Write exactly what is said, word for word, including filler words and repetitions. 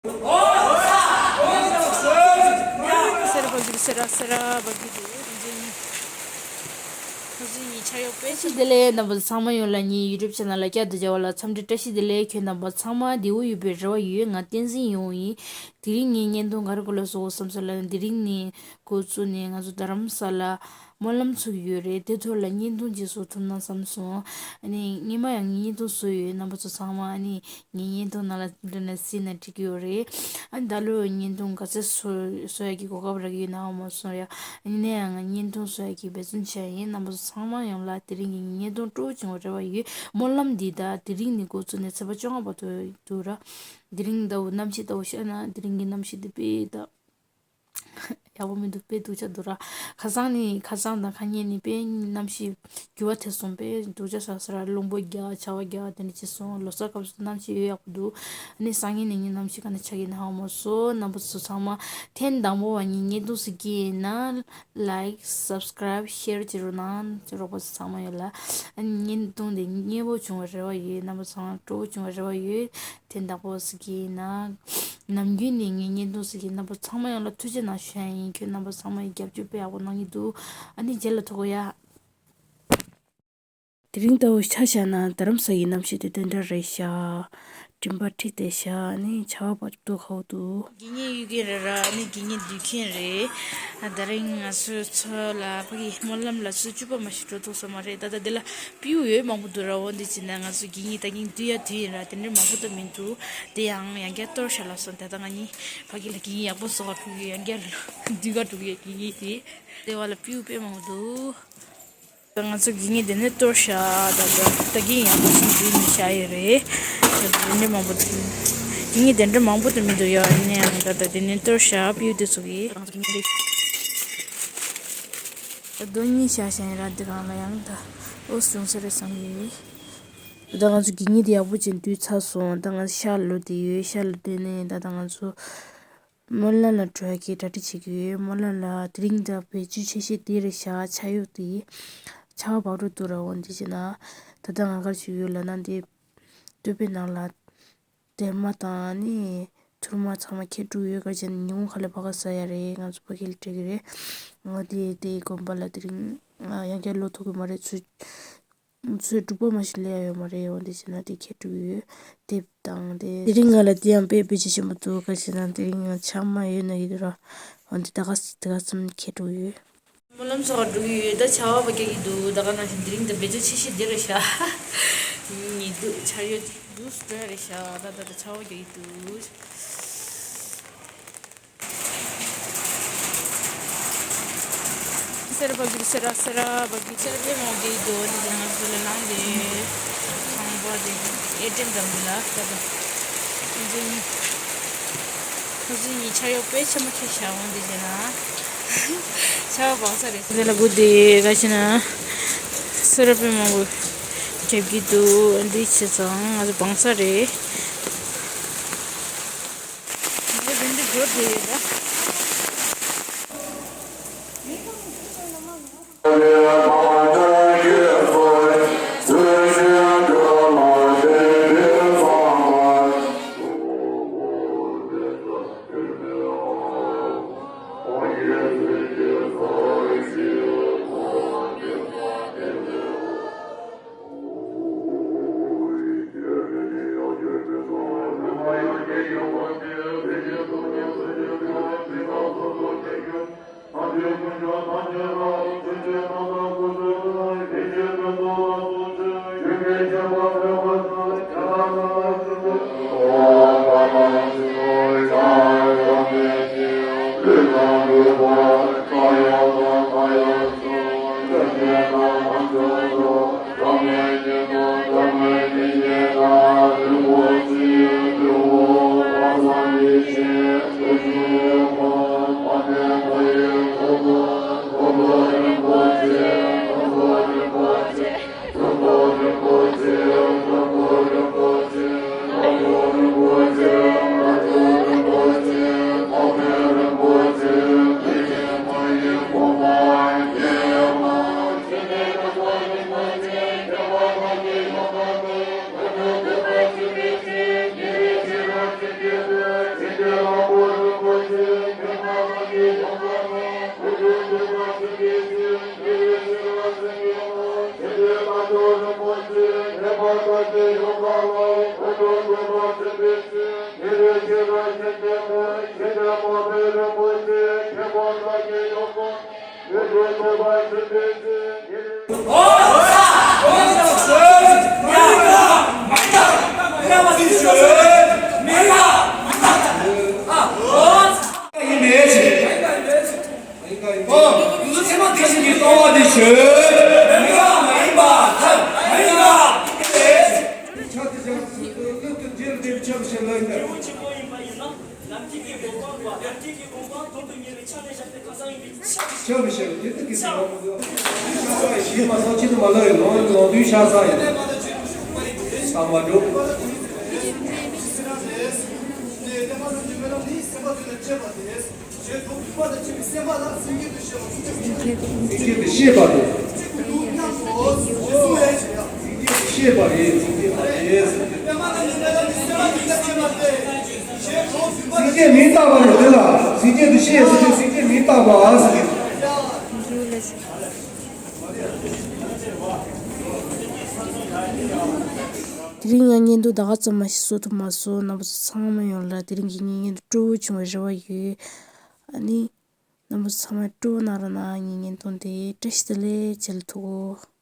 སེར་བ་གི་སེར་ར་སེར་ར་བ་གི་དེ་ཁོ་ཚོ་ཡི་ཁོ་ཚོ་ཡི་ཆ་ཡོད་པས། བཀྲ་ཤིས་བདེ་ལེགས། རྣམ་པ་ཚང་མ་ཡོངས་ལ་ངའི་ཡུ་ཊུབ་ཆེ་ནལ་ལ་བསྐྱར་དུ་མཇལ་བ་ལ་འཚམས་འདྲི་བཀྲ་ཤིས་བདེ་ལེགས། ཁྱོད་རྣམ་པ་ཚང་མ་བདེ་པོ་ཡོད་པའི་རེ་བ་ཡོད། ང་བསྟན་འཛིན་ཡིན་ཡིན། དེ་རིང་ངས་བརྙན་ཐུང་ག་རེ་སྐོར་ལ་བཟོ་དགོས་བསམ་སོང་ལབ་ན། དེ་རིང་ནས་འགོ་བཙུགས་ནས་ང་ཚོ་རྡ་རམ་ས་ལ་སྨོན་ལམ་ཚུགས་ཀྱི་ཡོད་རེད། དེ་ཐོག་ལ་བརྙན་ཐུང་ཅིག་བཟོ་ཐུབ་ན་བསམ་སོང་། ཨ་ནི་སྔོན་མ་ཡང་ངས་བརྙན་ཐུང་བཟོས་ཡོད། རྣམ་པ་ཚོ་ཚང་མ་ཨ་ནི་ངའི་བརྙན་ཐུང་ནང་ལ་འགྲོ་ནས་གཟིགས་ན་འགྲིག་གི་ཡོད་རེད། ཨ་ནི་ད་ལོ་བརྙན་ཐུང་ག་ཚོད་བཟོ་བཟོ་ཡག་གི་གོ་སྐབས་རག་གི་ཡོད་ན་ཧ་མ་སོང་ཡ། ཨ་ནི་ནས་ཡང་ང་བརྙན་ཐུང་བཟོ་ཡག་གི་འབད་བརྩོན་བྱས་ཡིན། རྣམ་པ་ཚོ་ཚང་མ་ཡོངས་ལ་དེ་རིང་གི་བརྙན་ཐུང་སྤྲོ་པོ་བྱུང་བའི་རེ་བ་ཡོད། སྨོན་ལམ་འདི་ད་དེ་རིང་ནས་འགོ་བཙུགས་ནས་ཚེས་པ་བཅོ་ལྔ་བར་དུ་འདུག་ར། དེ་རིང་ཟླ་བོ་གནམ་གཤིས་ལྟ་བུ་བཤད་ན་དེ་རིང་གི་གནམ་གཤིས་འདི་དཔེ་ད་ཡག་པོ་མི་འདུག་དཔེ་སྡུག་ཅག་འདུག་ར། ཁ་སང་ནི་ཁ་སང་དང་ཁ་ཉིན་ནི་དཔེ་གནམ་གཤིས་འགྱུར་བ་ཐེབས་སོང་། དཔེ་སྡུག་ཅག་ཆགས་སོང་ར། རླུང་བུ་རྒྱག་ཆར་པ་རྒྱག་དེ་འདྲ་བྱས་སོང་། ལོ་གསར་སྐབས་སུ་གནམ་གཤིས་ཡོད་ཡག་པོ་འདུག་ཨ་ནི་སང་ཉིན་ནས་ནི་གནམ་གཤིས་ག་འདྲ་ཆགས་ཀྱི་ཡིན་ན་ཧ་མ་སོང་། རྣམ་པ་ཚོ་ཚང་མ་ཐེངས་དང་པོ་བ་ངའི་བརྙན་ཐུང་གཟིགས་ཀྱི་ཡིན་ན་ལའིཀ་སབ་སི་ཀ་རའིབ་ཤེར་བྱེད་རོགས་གནང་། རོགས་པ་ཚོ་ཚང་མ་ཡོངས་ལ། ཨ་ནི་བརྙན་ཐུང་དེ་མཉེས་པོ་བྱུང་བའི་རེ་བ་ཡོད། རྣམ་པ་ཚང་མ་སྤྲོ་པོ་བྱུང་བའི་རེ་བ་ཡོད། དེ་འདྲ་པོ་ཟེར་གྱི་ཡིན་ན། ནམ་རྒྱུན་ནས་ངའི་བརྙན་ཐུང་ཟེར་གྱི་རྣམ་པ་ཚང་མ་ཡོངས་ལ་ཐུགས་རྗེ་གནང་ཞུ་ཡ་ཡིན། ཁྱོད་རྣམ་པ་ཚང་མ་ཡི་རྒྱབ་སྐྱོར་དཔེ་ཡག་པོ་གནང་གི་འདུག་ཨ་ནི་རྗེས་ལ་ཐུག་གོ་ཡ། དེ་རིང་ལྟ་བུ་ཆ་བཞག་ན་རྡ་རམ་ས་ཡི་གནམ་གཤིས་དེ་དེ་འདྲ་རེད་ཤག་སྤྲིན་པ་འཁྲིགས་བསྡད་ཤག་ཨ་ནི་ཆར་པ་བབས་འདུག་ཁ་བོ་འདུག་དགེ་བསྙེན་གཡུག་མཁན་རེད་ར། ཨ་ནི་དགེ་བསྙེན་སྡོད་མཁན་རེད། ད་རིང་ང་ཚོའི་ཚོ་ལ་ཕ་གི་སྨོན་ལམ་ལ་ཚོ་བཅུ་པ་མ་ཞིག་འགྲོ་ཐུབ་ས་མ་རེད། ད་ལྟ་འདི་ལ་སྤྲེའུ་ཡོད་མང་པོ་འདུག་ར། འོ་འདི་བྱས་ན་ང་ཚོ་དགེ་བསྙེན་ད་གིན་འདུས་ཡ་དུས་ཡིན་ར། དེ་འདྲ་མང་པོ་ད་མི་འདུག་དེ་ཡང་ཡང་བསྐྱར་གཏོར་བཞག་ལབ་སོང་། ད་ལྟ་ང་གཉིས་ཕ་གི་ལ་དགེ་བསྙེན་ཡག་པོ་བཟོ་ག་འགྲོ་གི་ཡོད། ཡང་བསྐྱར་འདུས་ག་འགྲོ་གི་ཡོད། དགེ་བསྙེན་དེ་དེ་བ་ལ་སྤྲེའུ་དཔེ་མང་པོ་འདུག་ད་ང་ཚོ་དགེ་བསྙེན་དེ་ནས་གཏོར་བཞག་ད་ད་ད་གིན་ཡང་འདུས་ནས་བཞག་ཡོད་རེད། དེ་འདྲ་མང་པོ་འདུག་དགེ་བསྙེན་དེ་འདྲ་མང་པོ་ད་མི་འདུག་ཡ། ཡིན་ན་ཡང་ད་ད་དེ་ནས་གཏོར་བཞག་སྤྲེའུ་དེ་ཚོ་གིས། ད་རྡོ་གཉིས་བཞག་བཞག་ཡིན་ར། འདི་གང་ལ་ཡང་ད་ཨོ་བྱུང་ས་རེད་བསམ་གྱི་ཡོད། ད་ང་ཚོ་དགེ་བསྙེན་དེ་ཡག་པོ་ཅིག་འདུས་ཚར་སོང་། ད་ང་ཤར་ལོག་བསྡད་ཡོད། ཤར་ལོག་བསྡད་ནས་ད་ད་ང་ཚོ་སྨོན་ལམ་ལ་འགྲོ་ཡ་གི་གྲ་སྒྲིག་བྱེད་ཀྱི་ཡོད། སྨོན་ལམ་ལ་དེ་རིང་ད་བེད་སྤྱོད་ཆེ་ཤོས་དེ་རེད་ཤག་ཆར་གཡོག་དེ་ཆར་པ་བབས་འགྲོ་འདུག་ར། འོ་འདི་བྱས་ན་ད་ལྟ་ང་ག་རེ་བྱེད་ཀྱི་ཡོད་ལབ་ན། འདི་སྟོད་པའི་ནང་ལ་སྡེར་མ་དང་ནི་ཐུར་མ་ཚང་མ་ཁྱེར་འགྲོ་གི་ཡོད། ག་རེ་བྱས་ན་ཉིན་གུང་ཁ་ལས་ཕ་ག་ཟ་ཡ་རེད། ང་ཚོ་ཕ་གི་ལ་སྤྲད་ཀྱི་རེད། འོ་དེ་དེ་དགོན་པ་ལ་དེ་རིང་ཡང་བསྐྱར་ལོག་ཐུབ་ཀྱི་མ་རེད། ཚོད་ཚོད་དྲུག་པ་མ་ཞིག་སླེབས་ཡ་ཡོད་མ་རེད། འོ་འདི་བྱས་ན་དེ་ཁྱེར་འགྲོ་གི་ཡོད། དེབ་དང་དེ་དེ་རིང་ང་ལ་དེ་ཡང་དཔེ་བེད་སྤྱོད་ཆེན་པོ་འདུག་ག་རེ་བྱས་ན་དེ་རིང་ང་ཆ་མ་ཡོད་ན་ཡོད་ར། འོ་འདི་ད་ག་ད་ག་ཙམ་ཁྱེར་འགྲོ་གི་ཡོད། སྨོན་ལམ་ཚོགས་འགྲོ་གི་ཡོད། ད་ཆར་པ་རྒྱག་གི་འདུག་ད་ག་ནང་བཞིན་དེ་རིང་ད་བེད་སྤྱོད་ཆེ་ཤོས་འདི་རེད་ཤག་ཉི་འདུག་ཆར་གཡོག་འདུག་འགྲོ་ཡ་རེད་ཤག་ད་ད་ད་ཆར་པ་རྒྱག་གི་འདུག་སེར་བ་གི་སེར་ར་སེར་ར་བ་གི་སེར་བེ་མོ་གི་དོ་ནི་ང་ཚོ་ལ་ལང་དེ་ཁང་པ་དེ་ཨེ་ཏེམ་དང་མི་ལ་ད་ད་ཁོ་ཚོ་གཉིས་ཁོ་ཚོ་གཉིས་ཆར་གཡོག་དཔེ་ཆེན་པོ་ཁྱེར་བཞག་འོང་དེ་བྱས་ན་ཆར་པ་བབས་ས་རེད། དེ་ལ་སྒུག་དེ་ག་ཕྱིན་ན་སེར་བེ་མོ་གི་འགྲེབ་ཀྱི་འདུག་འདི་བྱས་ཙང་ང་ཚོ་བབས་ས་རེད། ཆགས་ཏེ་བཞག་སོ་སོའི་སློབ་ཏུ་འགྱུར་ཏེ་ཆགས་ཞེས་ལབ་ཡིན། ཆགས་པའི་ཕྱིར་དེ་ལྟར་གྱི་ཤ་ས་ཡི་ཞེས་མ་སོགས་ཆེད་དུ་མ་ལབ་ཡིན། ལོང་ལོང་དུས་ཤ་ས་ཡིན། ཨ་མ་འགྲོ། སེམས་ཅན་དུ་ཤེས་པ་དེ། སེམས་ཅན་དུ་ཤེས་པ་རེད། སེམས་ཅན་དུ་ཤེས་པ་རེད། སེམས་ཅན་མིང་བཏགས་པ་རེད། དེ་ལ་སེམས་ཅན་དུ་ཤེས་ཟེར་དུས་སེམས་ཅན་མིང་བཏགས་པ་ཟེར། དེ་རིང་ཡང་བརྙན་ཐུང་ད་ག་ཙམ་མ་ཞིག་བཟོ་ཐུབ་མ་སོང་། རྣམ་པ་ཚོ་ཚང་མ་ཡོངས་ལ་དེ་རིང་གི་ངའི་བརྙན་ཐུང་སྤྲོ་བོ་བྱུང་བའི་རེ་བ་ཡོད། ཨ་ནི། རྣམ་པ་ཚང་མས་སྤྲོ་བོ་གནང་རོགས་གནང་། ངའི་བརྙན་ཐུང་དེ་བཀྲ་ཤིས་བདེ་ལེགས། བྱེད་ལ་ཐུག་གོ།